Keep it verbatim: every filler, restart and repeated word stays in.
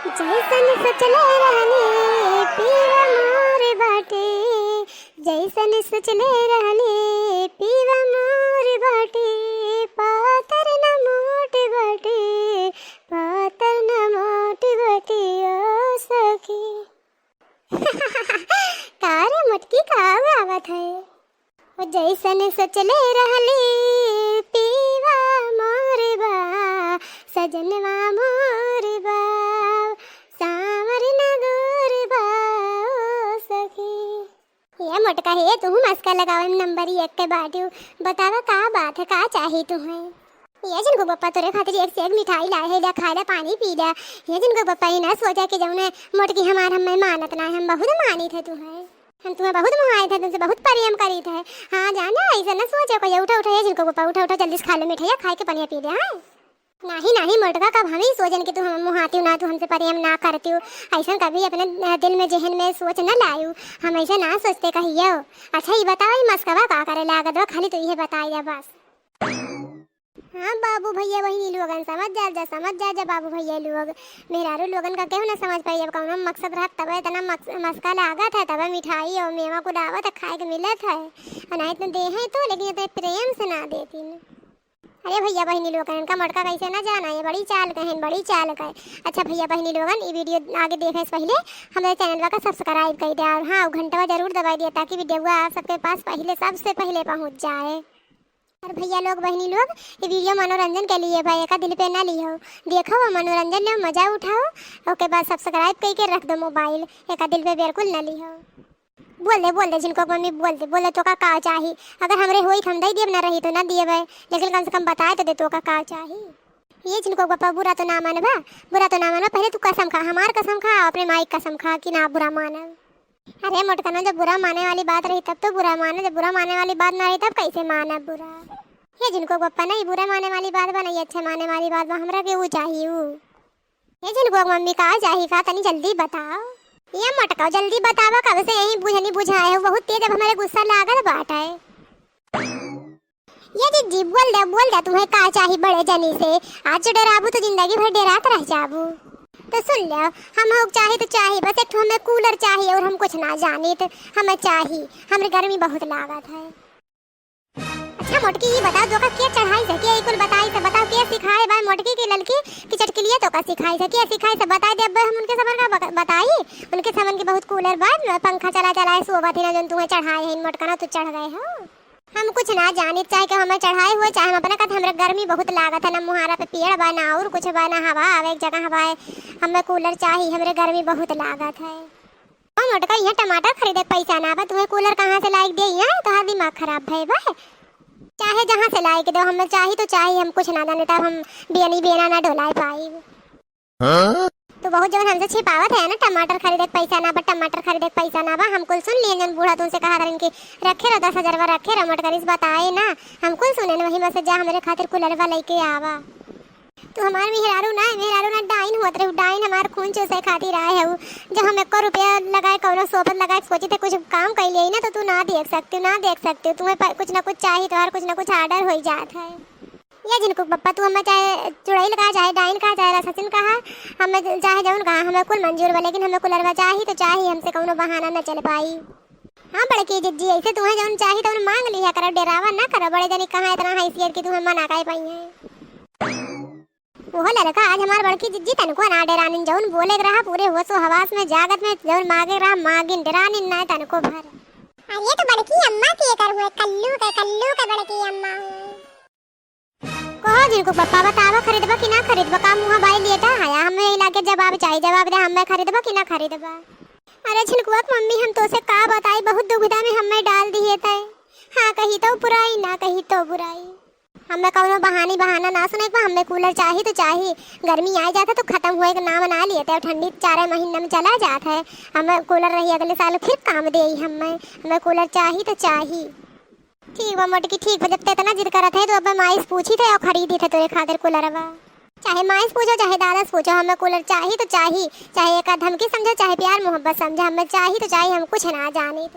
जैसन सोचले रहनी पियवा मोर बाटे, जैसन सोचले रहनी पियवा मोर बाटे, पातर न मोट बाटे, पातर न मोट बाटे ओ सखी। का रे मोटकी, का गावत है? ओ जैसन सोचले रहली पियवा मोर बा, सजनवा मोर बा, साँवर न गोर बा ओ सखी। ए मोटका हे, तुहू मस्का लगावे में नंबर एक के बाटिउ। बतावा का बात है, का चाही तुहैं? ए झिनकू बप्पा तोरे खातिर एक से एक मिठाई लाए है, ल्या खाए ल्या, पानी पी ल्या। ए झिनकू बप्पा, ई ना सोचा कि जौन है मोटकी हमार हम्मे मानत ना है, हम बहुत मानित है तुहैं। हम तुहैं बहुत मोहाइत है, तुमसे बहुत प्रेम करीत है। हाँ जाना, ऐसे ना सोचा कोई। उठा, उठा, ए झिनकू बप्पा, उठा, उठा, जल्दी से खा ल्या मिठाई, खाए के पनिया पी ल्या, हाँ? नाही, नाही मोटका, कब हम ई सोचन कि तू हम मोहातिउ ना, तू हमसे प्रेम ना करतिउ। ऐसन कभी अपने, अ, दिल में, जहन में सोच न लायू। हम ऐसे ना सोचते कहियो। अच्छा, ई बतावा, ई मस्कवा का करे लागत बा? खाली तू इहे बताई जा बस। हाँ बाबू भैया बहिनी लोगन, समझ जा, जा, समझ जा, जा बाबू भैया लोग। मेहरारू लोगन का केहू ना समझ पाई। अब कौनो मकसद रहत तबे इतना मक्स-, मस्का लागत है, तबे मिठाई और मेवा कुल आवत है, खाए के मिलत है। और नाही तो देहे तो, लेकिन ये तो प्रेम से ना देती न। अरे भैया बहिनी लोगन, इनका मोटका कैसे ना जाना है, बड़ी चाल के हैं, बड़ी चाल के। अच्छा भैया बहिनी लोगन, ई video आगे देखे से पहिले हमरे channel का subscribe कर दिया, और हाँ, घंटवा जरूर दबाई दिया, ताकि video आप सबके पास पहिले, सबसे पहिले पहुँच जाए। और भैया लोग, बहिनी लोग, ई video मनोरंजन के लिए बा, एका दिल पे ना लिहो, देखो वो मनोरंजन लो, मजा उठाओ, ओके बाद subscribe करके रख दो mobile, एका दिल पे बिल्कुल ना लिहो। बोल दे, बोल दे झिनकोक मम्मी, बोल दे, बोल दे, तोका का चाही? अगर हमरे होई त हम दे दियब, ना रही तो ना दियब है, लेकिन कम से कम बताए तो दे तोका का चाही। ए झिनकोक बप्पा, बुरा तो ना मानबा, बुरा तो ना मानबा, पहिले तू कसम खा, हमार कसम खा, अपने माई क कसम खा कि ना बुरा मानब। अरे मोटकनो, जब बुरा माने वाली बात रही तब तो बुरा मानब, जब बुरा माने वाली बात ना रही तब कैसे मानब बुरा? ए झिनकोक बप्पा, ना ई बुरा माने वाली बात बा, ना ई अच्छा माने वाली बात बा, हमरा के ऊ चाही ऊ। ए झिनकोक मम्मी, का चाही का, तनी जल्दी बताओ। ए मोटका, जल्दी बतावा, कब से यही बुझनी बुझाए हो, बहुत तेज अब हमरे गुस्सा लागल बाटे। ए जिज्जी, बोल दे, बोल दे, तुहैं का चाही बड़े जनी से? आज जो डेराबू तो जिंदगी भर डेरात रह जाबू। तो सुन ले, हम हो चाही तो चाही, बस एक ठो हमें cooler चाही और हम कुछ ना जानित, हमें चाही, हमरे गर्मी बहुत लागत है। अच्छा मोटकी, ई बताओ, तोका के चढ़ाई से, के ई कुल बताई से, बताओ, के सिखाए बा मोटकी की ललकी की चटकिलिया तोका सिखाई से, के सिखाई से, बताई देबे हम उनके समन का बक-, बताई, उनके समन की बहुत cooler बा, पंखा चला चला है, सोवत ही ना, जौन तुहैं चढ़ाए हैं मोटका ना, तू चढ़ गए हो। हम कुछ ना जानित, चाहे कि हमें चढ़ाए हुए, चाहे हम अपने कहते, हमरे गर्मी बहुत लागत है, ना मुहारा पे पेड़ बा, ना और कुछ बा, ना हवा आवे एक जगह हवा है, हमें cooler चाही, हमरे गर्मी बहुत लागत है। ओ मोटका, यहाँ टमाटर खरीदे के पैसा ना बा, तुम्हें cooler कहाँ से लाइक दे? यहाँ तोहार दिमाग खराब भय बा। चाहे जहाँ से लाइक दो, हमें चाही तो चाही, हम कुछ ना जाने, तब हम बियनी बियना ना डोलाए पाई। हाँ? तो बहुत जवन हमसे छिपावत है ना, टमाटर खरीदे के पैसा ना बा, टमाटर खरीदे के पैसा ना बा, हम कुल सुन लिए, जन बूढ़ा तुमसे कहा करें कि रखे रहो दस हजार बा, रखे रहो मोटका, इस बताए ना, हम कुल सुने न, वही में से जा हमरे खातिर cooler बा लेके आवा। तू हमार मेहरारू ना, मेहरारू ना, डाइन होत रहू, डाइन हमार खून चूसे खातिर आए हऊ। जब हम एको रुपया लगाए, कौनो सोबत लगाए, सोची थे कुछ काम कर लिए ना, तो तू ना देख सकती, ना देख सकती। तुम्हें प-, कुछ ना कुछ चाही, तोहार कुछ ना कुछ order हो ही जात है। ये झिनकू बप्पा, तू हमें चाहे चुड़ैल कहा, चाहे डाइन कहा, चाहे राक्षसिन कहा, हमें ज-, चाहे जौन कहा, हमें कुल मंजूर बा, लेकिन हमें cooler बा चाही तो चाही, हमसे कौनो बहाना न चल पाई। हाँ बड़की जिज्जी, ऐसे तुम्हें जौन चाही तौन मांग लिया करो, डेरावा ना करो, बड़े जनी कहाँ इतना हैसियत कि तुम्हें मना कर पाई है। ओहो लड़का, आज हमार बड़की जिज्जी तनको ना डेरानिन, जौन बोले के रहा पूरे होशो हवास में जागत में जौन मागे के रहा मागिन, डेरानिन ना तनको भर। अरे तो बड़की अम्मा के कर हुए, कल्लू के, कल्लू के बड़की अम्मा हुए। कहो झिनकू बप्पा, बतावा खरीदबा कि ना खरीदबा, का मुँह बाई लेटा है, हमें यही लागे जवाब चाही, जवाब दे, हमें खरीदबा कि ना खरीदबा। अरे झिनकुआ के मम्मी, हम तोसे का बताई, बहुत दुविधा में हमें डाल दिए तय। हाँ कही तो बुराई, ना कही तो बुराई। हमें कौनो बहानी बहाना ना सुने बा, हमें cooler चाही तो चाही। गर्मी आ जाता तो खत्म हुए के नाम ना लिए, तो ठंडी चारे महीना में चला जात है। हमें cooler रही अगले साल फिर काम दे हमें, हमें cooler चाही तो चाही। ठीक बा मोटकी, ठीक बा, जब ते इतना जिद करत है तो अब माई से पूछी थे और खरीदी थे तोरे खातिर cooler बा। चाहे माई से पूछो, चाहे दादा से पूछो, हमें cooler चाही तो चाही। चाहे एक धमकी समझो, चाहे प्यार मोहब्बत समझो, हमें चाही तो चाही, हम कुछ ना जानी।